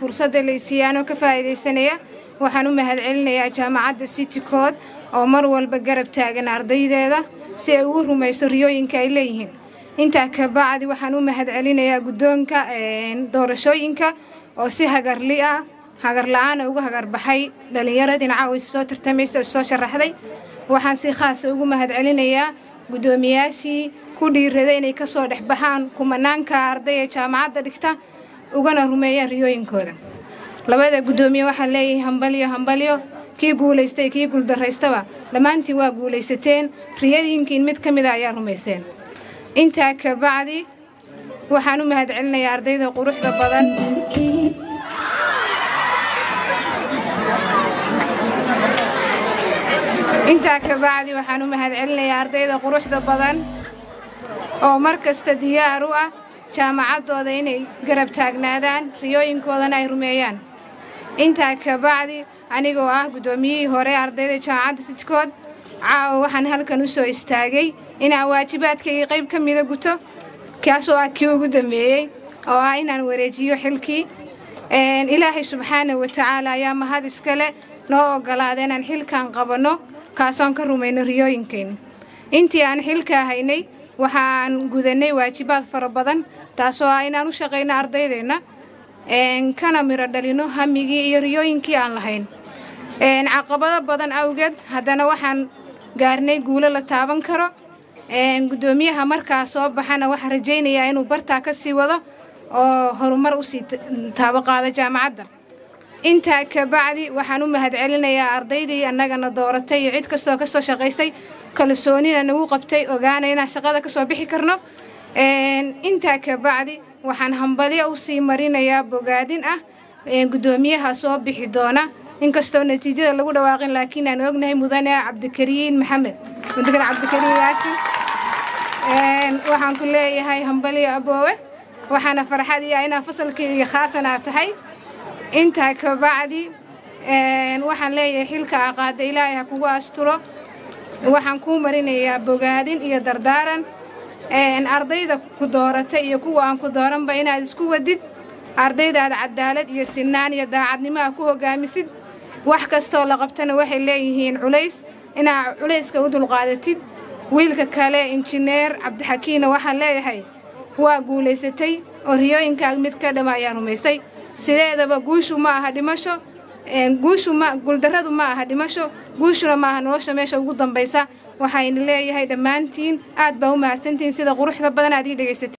Fursadda la isiiyaanoo ka faa'iidaysanaya, waxaan u mahadcelinayaa jaamacadda City Code oo mar walba garab taagan ardaydeeda si ay ugu rumayso riyooyinka ay leeyihiin. Intaa ka bacdi, waxaan u mahadcelinayaa guddoonka doorashooyinka oo si hagarli ah, hagar la-aana uga hagarbaxay dhallinyaradii caawisa soo tartamaysa oo soo sharaxday. Waxaan si khaasa ugu mahadcelinayaa guddoomiyaashii ku dhiiraday inay kasoo dhex baxaan kumanaanka arday ee jaamacadda dhigta, ugana rumeeyaan riyooyinkooda. Labada guddoomiye waxaan leeyahay hambalyo, hambalyo. Kii guulaystay, kii guuldaraystaba, dhammaantiin waa guulaysateen, riyadiinkiin mid ka mida ayaa rumayseen. Intaa ka bacdi, waxaan u mahadcelinayaa ardayda quruxda badan. Intaa ka bacdi, waxaan u mahadcelinayaa ardayda quruxda badan oo mar kasta diyaar u ah jaamacaddooda inay garab taagnaadaan, riyooyinkoodana ay rumeeyaan. Intaa ka bacdi, anigoo ah guddoomiyihii hore ardayda jaamacadda Sitikood, caawa waxaan halkan u soo istaagay inaan waajibaadkaygii qayb ka mida guto, kaasoo ah kii ugu dambeeyey oo ah inaan wareejiyo xilkii. Ilaahay subxaana wa tacaala ayaa mahad iskale noo oggolaada inaan xilkan qabanno, kaasoon ka rumayno riyooyinkeenna. Intii aan xilkaa haynay, waxaan gudanay waajibaad fara badan, taasoo ah inaan u shaqayno ardaydeenna, kana miro dhalino hamigii iyo riyooyinkii aan lahayn. Caqabado badan awgeed, haddana waxaan gaarnay guulo la taaban karo. Guddoomiyaha markaa soo baxana waxaan rajaynayaa inuu bartaa ka sii wado oo horumar usii taabo qaado jaamacadda. Intaa ka bacdi, waxaan u mahadcelinayaa ardaydii annagana dooratay iyo cid kastoo ka soo shaqaysay, kalsoonina nagu qabtay, ogaana inaan shaqada ka soo bixi karno. Intaa ka bacdi, waxaan hambalyo usii marinayaa bogaadin ah guddoomiyaha soo bixi doona, inkastoo natiijada lagu dhawaaqin, laakiin aan ognahay, mudane Cabdikariin Maxamed, mudane Cabdikariin Yaasin. Waxaan ku leeyahay hambalyo aboowe, waxaana farxad iya inaa fasalkayga khaasan aa tahay. Intaa ka bacdi, waxaan leeyahay xilka aa qaada Ilaahay ha kugu asturo. Waxaan kuu marinayaa bogaadin iyo dardaaran ardayda ku dooratay iyo kuwa aan ku dooranba inaad isku wadid ardaydaad, cadaalad iyo sinaan iyo daacadnimo aa ku hogaamisid. Wax kastoo la qabtana waxay leeyihiin culays, inaa culayska u dulqaadatid. Wiilka kale, injineer Cabdixakiinna, waxaan leeyahay waa guulaysatay oo riyooyinkaaga mid ka dhama ayaa rumaysay. Sideedaba guushu ma aha dhimasho, guushu ma guuldarradu ma aha dhimasho, guushuna ma aha nolosha meesha ugu dambaysa. Waxayna leeyahay dhammaantiin aad baa u mahadsantihiin sida quruxda badan aad ii dhegaysatay.